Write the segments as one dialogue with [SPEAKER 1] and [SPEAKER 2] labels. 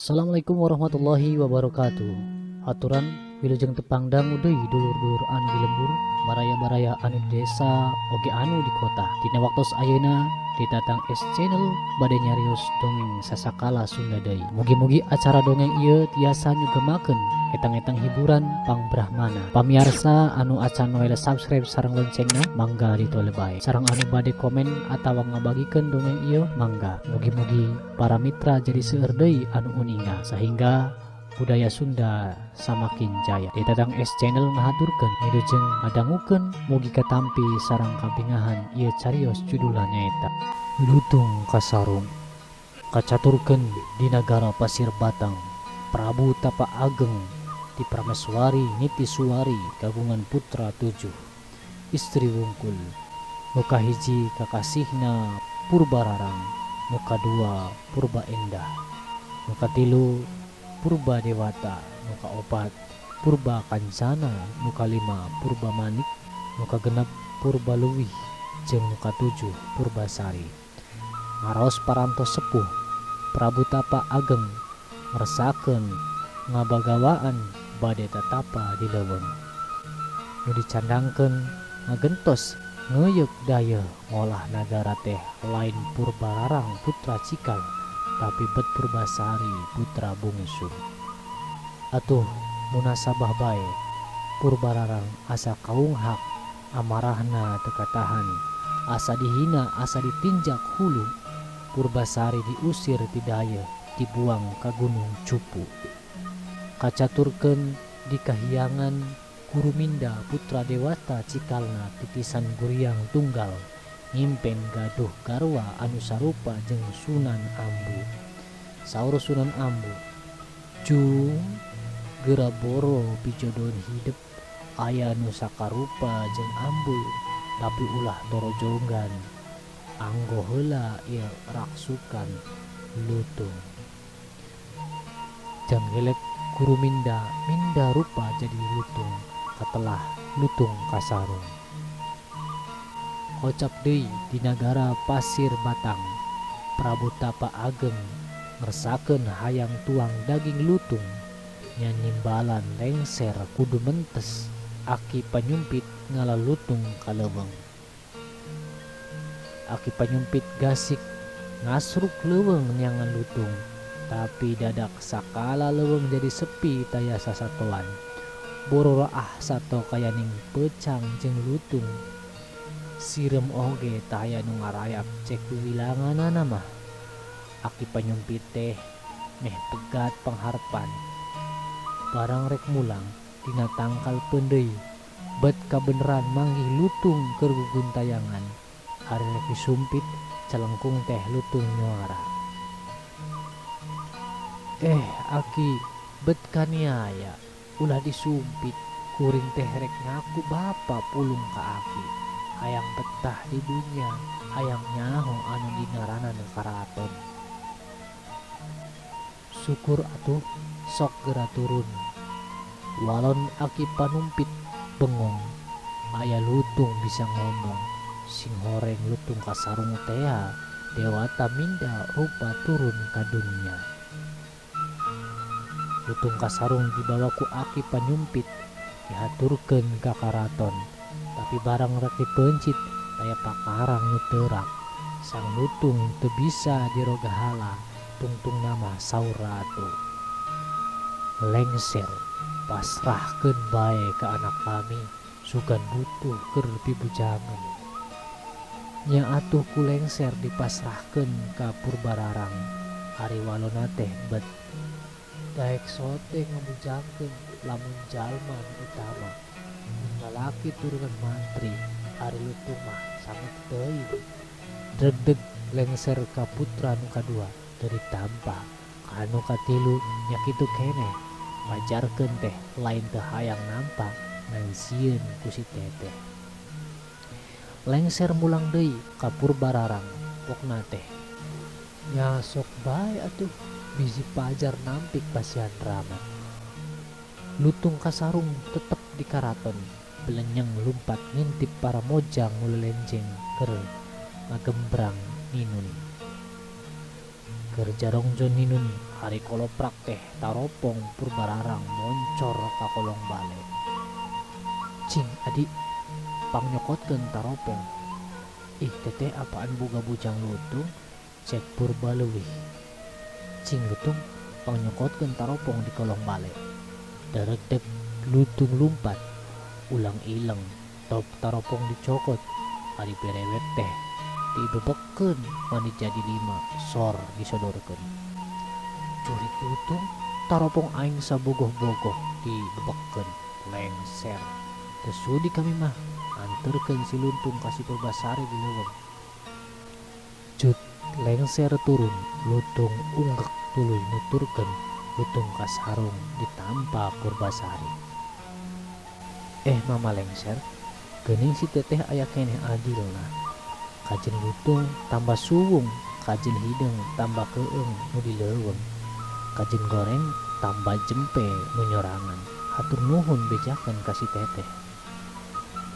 [SPEAKER 1] Assalamualaikum warahmatullahi wabarakatuh. Aturan wilujeng tepang dangu deui dulur-dulur anu di lembur, baraya-baraya anu di desa oge anu di kota. Dina waktos ayeuna di Tatang S Channel bade nyarios dongeng sasakala Sunda deui. Mugi-mugi acara dongeng ieu tiasa nyugemakeun etang-etang hiburan pangbrahmana. Pamiarsa anu acan noel subscribe sareng loncengna, mangga ditole bae. Sareng anu bade komen atawa ngabagikeun dongeng ieu, mangga. Mugi-mugi para mitra jadi seueur deui anu uninga sehingga budaya Sunda samakin jaya. Di Tatang S Channel ngahaturkeun wilujeng ngadangukeun, mugi katampi sareng kabingahan. Ieu carios, judulna nyaeta Lutung Kasarung. Kacaturkeun di nagara Pasir Batang, Prabu Tapa Ageng ti Prameswari Nitisuwari kagungan putra tujuh, istri wungkul. Nu kahiji kakasihna Purbararang, nu kadua Purba Endah, nu katilu Purba Dewata, nu kaopat Purba Kancana, nu kalima Purba Manik, nu kagenep Purba Luwih, jeung nu katujuh Purbasari. Ngaraos parantos sepuh, Prabu Tapa Ageng ngersakeun ngabagawaan bade tatapa di leuweung. Nu dicandangkeun ngagentos ngeuyeuk dayeuh ngolah nagara teh lain Purbararang putra cikal, tapi bet Purbasari putra bungsu. Atuh munasabah bae Purbararang asa kaunghak, amarahna teu katahan, asa dihina, asa ditinjak hulu. Purbasari diusir ti dayeuh, dibuang ka Gunung Cupu. Kacaturkeun di Kahyangan, Guruminda putra Dewata cikalna titisan Guriang Tunggal ngimpen gaduh garwa anu sarupa jeung Sunan Ambu. Saur Sunan Ambu, "Jung, geura boro pijodoheun hidep, aya nu sakarupa jeung Ambu, tapi ulah torojogan, anggo heula ieu raksukan lutung." Janggelek Guruminda minda rupa jadi lutung, katelah Lutung Kasarung. Kocap deui di nagara Pasir Batang, Prabu Tapa Ageng ngersakeun hayang tuang daging lutung. Nya nimbalan lengser kudu mentes Aki Panyumpit ngala lutung ka leuweung. Aki Panyumpit gasik ngasruk leuweung neangan lutung, tapi dadak sakala leuweung jadi sepi, taya sasatoan. Bororaah sato kayaning peucang jeung lutung. Sireum oge taya nu ngarayap, cek wiwilanganana mah. Aki Panyumpit teh meh pegat pangharepan. Barang rek mulang, dina tangkal peundeuy bet kabeneran manggih lutung keur guguntayangan. Ari rek disumpit, calengkung teh lutung nyuara, "Eh aki, bet kaniaya, ulah disumpit. Kuring teh rek ngaku bapa pulung ka aki. Hayang betah di dunya, hayang nyaho anu dingaranan karaton." "Syukur atuh, sok geura turun." Walon Aki Panumpit bengong, aya lutung bisa ngomong. Singhoreng Lutung Kasarung tea dewata minda rupa turun ka dunya. Lutung Kasarung dibawa ku Aki Panyumpit, dihaturkeun ka karaton. Tapi barang rek dipeuncit, taya pakarang nu teurak. Sang lutung teu bisa dirogahala tungtungna mah, saur ratu. "Lengser, pasrahkeun bae ka anak kami, sugan butuh keur pibujangan." Nya atuh ku lengser dipasrahkeun ka Purbararang. Ari walonna teh bet daek sote ngabujangkeun lamun jalma nu utama, mun lalaki turunan mantri, ari lutung mah sanget teuing. Dregdeg lengser ka putra nu kadua, teu ditampa. Ka nu katilu nya kitu keneh. Pajarkeun teh lain teu hayang nampa, ngan sieun ku si teteh. Lengser mulang deui ka Purbararang, pokna teh, "Nya sok bae atuh, bisi pajar nampik pasihan rama." Lutung Kasarung tetep di karaton, belenyeng lumpat ngintip para mojang nu lelenjeng keur ngagembrang ninun. Keur jarongjon ninun ari koloprak teh taropong Purbararang moncor ka kolong bale. Cing adi pangnyokotkeun taropong. Ih teteh apaan boga bujang lutung cek Purbaleuwih. Cing lutung pangnyokotkeun taropong di kolong bale. Darekdek lutung lumpat ulang ileng top taropong dicokot ari perewek teh dibebekeun mani jadi 5 sor disodorkeun. Curik lutung taropong aing sabogoh-bogoh dibebekeun lengser. Teu sudi kami mah anterkeun si Luntung ka si Purbasari di leuweung. Cut lengser turun lutung unggek tuluy nuturkeun lutung kasarung ditampa Purbasari. Mama lengser geuning si teteh aya keneh adilna. Kajen lutung tambah suwung, kajen hideung tambah keung nu di leuweung, kajen goreng tambah jempe nu nyorangan. Hatur nuhun bejakeun ka si teteh.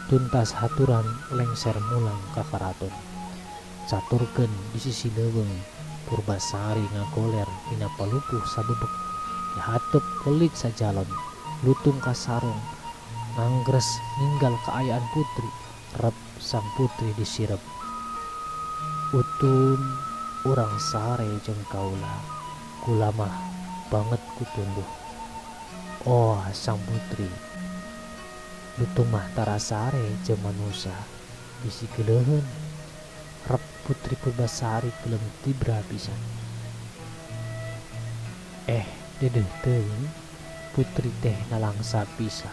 [SPEAKER 1] Tuntas haturan lengser mulang ka karaton. Caturkeun di sisi leuweung, Purbasari ngagoler dina palupuh sabebek. Dihateup pelit sajalon, lutung kasarung nganggres ninggal kaayaan putri, rep sang putri disirep. Utun urang sare jeung kaula, kula mah banget kutunduh. Oh sang putri, lutung mah tara sare jeung manusa, bisi geuleuheun. Rep putri Purbasari gelem tibra pisan. Dedeuh teuing putri teh nalangsa pisan.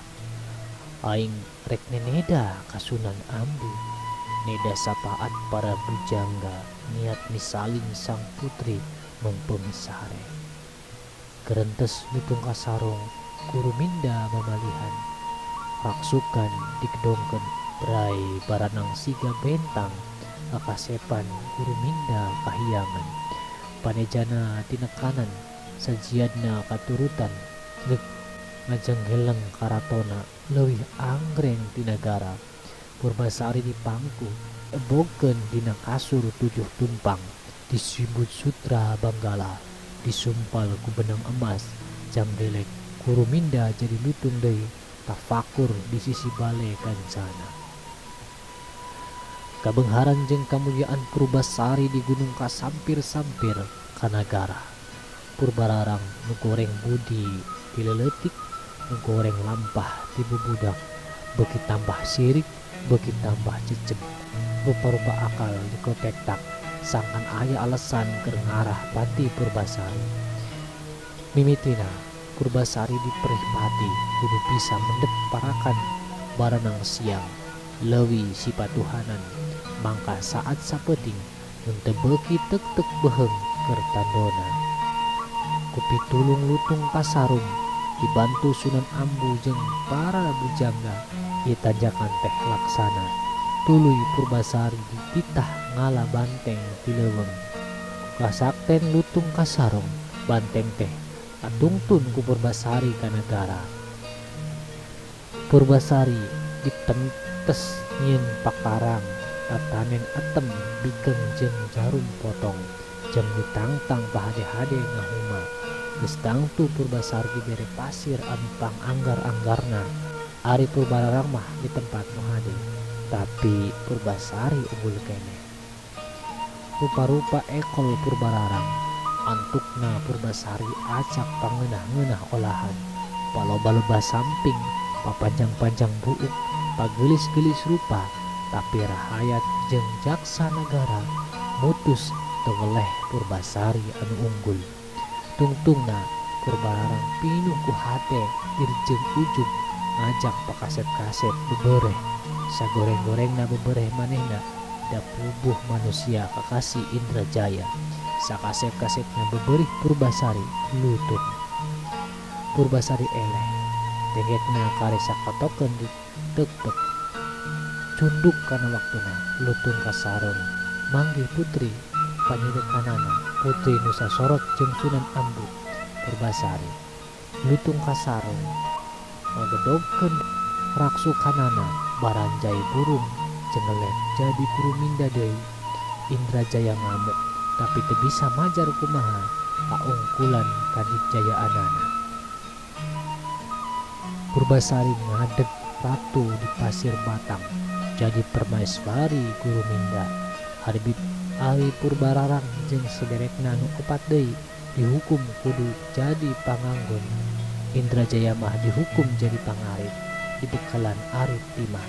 [SPEAKER 1] Aing rek neneda ka Sunan Ambu. Neda sapaat para bujangga niat misalin sang putri mempeng sare. Gerentes lutung kasarung kuruminda mamalihan. Raksukan digedongkeun brai baranang siga bentang kakasepan kuruminda kahiyangan. Panejana tinekanan sajiadna katurutan rek ngajenggeleng karatona leuwih anggreng tinagara. Purbasari dipangku ebokeun dina kasur 7 tumpang disimbut sutra banggala disumpal ku benang emas janggelek kuruminda jadi lutung deui tafakur di sisi bale kancana. Kabeungharan jeung kamuliaan Purbasari di gunung kasampir-sampir ka nagara. Purbararang nu goreng budi ti leutik nu goreng lampah ti bubudak beuki tambah sirik beuki tambah cecep. Rupa-rupa akal dikotektak sangkan aya alasan keur ngarah pati Purbasari. Mimitina Purbasari diperih pati kudu bisa mendep parakan barenang siang leuwih sipatuhanan mangka saat sapeuting mun teu beuki tek-tek beuheung keur tandona. Kupitulung lutung kasarung dibantu Sunan Ambu jeung para bujangga ieu tanjakan teh laksana. Tuluy Purbasari dititah ngala banteng ti leuweung. Kasakten lutung kasarung banteng teh atungtun ku Purbasari ka nagara. Purbasari ditentes nyieun pakarang tatanen atem bikeng jeung jarum potong jeung ditangtang pahade-hade ngahuma. Geus tangtu Purbasari dibere pasir anu panganggar-anggarna. Ari Purbararang mah di tempat nu hade, tapi Purbasari unggul keneh. Rupa-rupa ekol Purbararang, antukna Purbasari acak pangeunah-ngeunah olahan. Paloba-loba samping, papanjang-panjang buuk, pagelis-gelis rupa, tapi rahayat jeung jaksa nagara mutus teu weleh Purbasari anu unggul. Tungtungna Purbararang pinuh ku hate dirjeung ujub ngajak pakasep-kasep bebereh. Sagoreng-gorengna bebereh manehna da pubuh manusia kakasih Indrajaya. Sakasep-kasepna beberih Purbasari lutung. Purbasari eleh dengekna kare sakatokeun di tek-tek. Cunduk kana waktuna lutung kasarung manggih putri panyidekanana putri nu sasorot jeung Sunan Ambu. Purbasari lutung kasarung ngagedogkeun raksukanana baranjai burung jengelek jadi kuruminda deui. Indrajaya ngamuk Tapi teu bisa majar kumaha kaungkulan kadipjayaanana. Purbasari ngadeg ratu di Pasir Batang jadi permaiswari Guruminda. Ari Purbararang jeung sederekna nu opat deui dihukum kudu jadi panganggon. Indrajaya mah dihukum jadi pangarit dibekalan arit timah.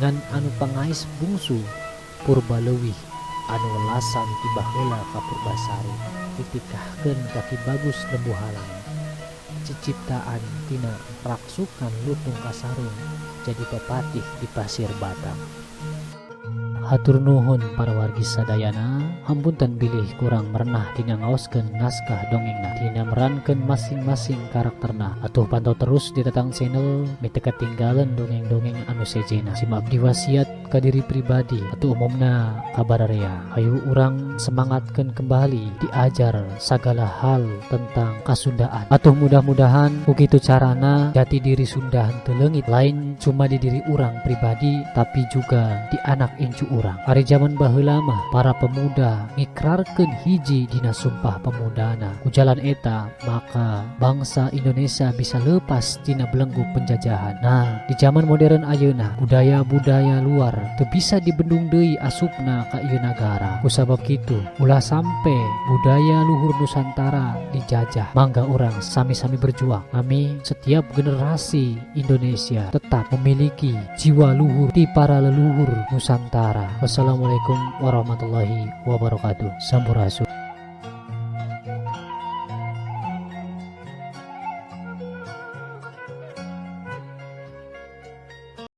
[SPEAKER 1] Ngan anu pangais bungsu Purbaleuwih anu welasan ti baheula ka Purbasari ditikahkeun ka Ki Bagus Lembuhalang ciciptaan tina raksukan lutung kasarung jadi bapatih di Pasir Batang. Hatur nuhun para wargi sadayana, hapunten bilih kurang merenah dina ngaoskeun naskah dongengna, dina merankeun masing-masing karakterna. Atuh pantau terus di Tatang Channel meh teu katinggalan dongeng-dongeng anu sejena. Sim abdi wasiat ka diri pribadi atau umumna ka bararea, hayu urang semangatkeun kembali diajar sagala hal tentang kasundaan. Atuh mudah-mudahan ku kitu carana jati diri Sunda henteu leungit, lain cuma di diri urang pribadi tapi juga di anak incu urang. Ari jaman baheula mah para pemuda ngikrarkeun hiji dina Sumpah Pemudana. Ku jalan eta maka bangsa Indonesia bisa lepas tina belenggu penjajahan. Nah, di zaman modern ayeuna budaya-budaya luar teu bisa dibendung deui asupna ka ieu nagara. Kusabab kitu ulah sampe budaya luhur Nusantara dijajah. Mangga urang sami-sami berjuang. Ami setiap generasi Indonesia tetap memiliki jiwa luhur ti para leluhur Nusantara. Wassalamualaikum warahmatullahi wabarakatuh. Sampurasun.